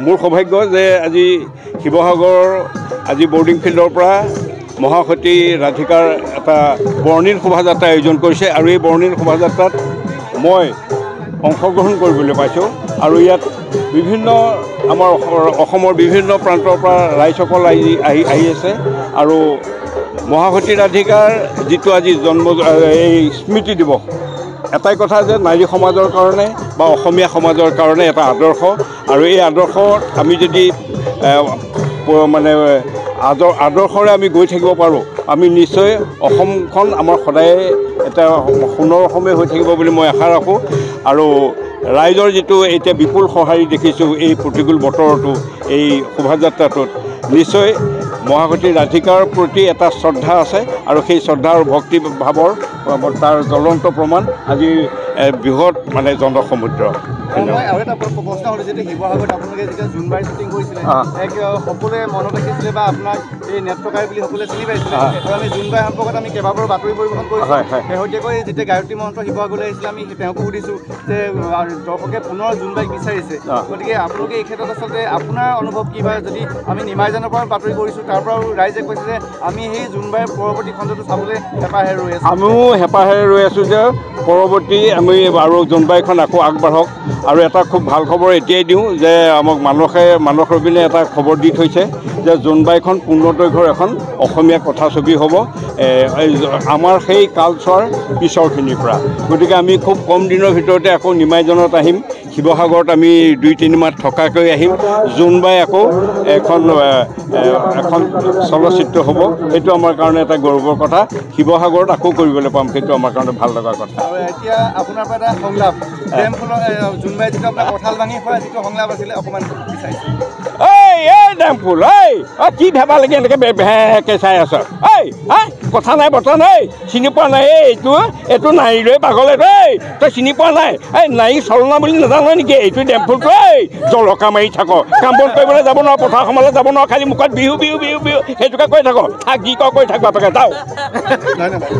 মোৰ সৌভাগ্য যে আজি শিৱসাগৰ আজি বৰ্ডিং ফিল্ডৰ পৰা মহাসতী ৰাধিকাৰ এটা বৰ্ণিল শোভাযাত্ৰা আয়োজন কৰিছে আৰু এই বৰ্ণিল শোভাযাত্ৰাত মই অংশগ্ৰহণ কৰিবলৈ পাইছোঁ। আৰু ইয়াত বিভিন্ন আমাৰ অসমৰ বিভিন্ন প্ৰান্তৰ পৰা ৰাইজসকল আহি আহি আহি আছে। আৰু মহাসতী ৰাধিকাৰ যিটো আজি জন্ম এই স্মৃতি দিৱস, এটাই কথা যে নাৰী সমাজৰ কাৰণে বা অসমীয়া সমাজৰ কাৰণে এটা আদৰ্শ। আৰু এই আদৰ্শত আমি যদি মানে আদৰ্শৰে আমি গৈ থাকিব পাৰোঁ, আমি নিশ্চয় অসমখন আমাৰ সদায় এটা সোণৰ অসমে হৈ থাকিব বুলি মই আশা ৰাখোঁ। আৰু ৰাইজৰ যিটো এতিয়া বিপুল সঁহাৰি দেখিছোঁ এই প্ৰতিকূল বতৰতো এই শোভাযাত্ৰাটোত, নিশ্চয় মহাসতী ৰাধিকাৰ প্ৰতি এটা শ্ৰদ্ধা আছে আৰু সেই শ্ৰদ্ধা আৰু ভক্তি ভাৱৰ তাৰ জ্বলন্ত প্ৰমাণ আজি বৃহৎ মানে জনসমুদ্ৰ। মই আৰু এটা প্ৰশ্ন সুধিছোঁ, যেতিয়া শিৱসাগৰত আপোনালোকে যেতিয়া জোনবাই শ্বুটিং কৰিছিলে, এক সকলোৱে মনত ৰাখিছিলে বা আপোনাক এই নেত্ৰকাৰ বুলি সকলোৱে চিনি পাইছিলে। আৰু আমি জোনবাই সম্পৰ্কত আমি কেইবাবাৰো বাতৰি পৰিৱেশন কৰিছোঁ। শেহতীয়াকৈ যেতিয়া গায়ত্ৰী মহন্ত শিৱসাগৰলৈ আহিছিলে, আমি তেওঁকো সুধিছোঁ যে দৰ্শকে পুনৰ জোনবাইক বিচাৰিছে, গতিকে আপোনালোকে এই ক্ষেত্ৰত আচলতে আপোনাৰ অনুভৱ কি? বা যদি আমি নিমাইজানৰ পৰা বাতৰি কৰিছোঁ, তাৰ পৰাও ৰাইজে কৈছে যে আমি সেই জোনবাইৰ পৰৱৰ্তী খণ্ডটো চাবলৈ হেঁপাহেৰে ৰৈ আছোঁ। আমিও হেঁপাহেৰে ৰৈ আছোঁ যে পৰৱৰ্তী আমি আৰু জোনবাইখন আকৌ আগবাঢ়ক। আৰু এটা খুব ভাল খবৰ এতিয়াই দিওঁ যে আমাক মানস ৰবীনে এটা খবৰ দি থৈছে যে জোনবাইখন পূৰ্ণদৈৰ্ঘ্যৰ এখন অসমীয়া কথাছবি হ'ব, আমাৰ সেই কালচোৱাৰ পিছৰখিনিৰ পৰা। গতিকে আমি খুব কম দিনৰ ভিতৰতে আকৌ নিমাইজনত আহিম, শিৱসাগৰত আমি 2-3 মাহ থকাকৈ আহিম। জোনবাই আকৌ এখন এখন চলচ্চিত্ৰ হ'ব, সেইটো আমাৰ কাৰণে এটা গৌৰৱৰ কথা। শিৱসাগৰত আকৌ কৰিবলৈ পাম, সেইটো আমাৰ কাৰণে ভাল লগা কথা। আৰু এতিয়া আপোনাৰ পৰা এটা সংলাপ, জোনবাই যিটো আপোনাৰ কঁঠাল ভাঙি খোৱা যিটো সংলাপ আছিলে, অকণমান বিচাৰিছোঁ। এই এই ডেমফুল, এই কি ভেবা লাগি এনেকৈ ভেকে চাই আছ? এই হা, কথা নাই বতৰা নাই, চিনি পোৱা নাই? এই এইটো নাৰীলৈ পাগল এইটো, এই তই চিনি পোৱা নাই? এই নাৰী চলনা বুলি নাজান নেকি? এইটো ডেমফুলটো, এই জলকা মাৰি থাক, কাম বন কৰিবলৈ যাব নোৱাৰ, পথাৰ সমালৈ যাব নোৱাৰ, খালি মুখত বিহু বিহু বিহু বিহু সেইটোকে কৈ থাক। থাক, যি কৈ থাক বাপেকে, যাওঁ। ধন্যবাদ।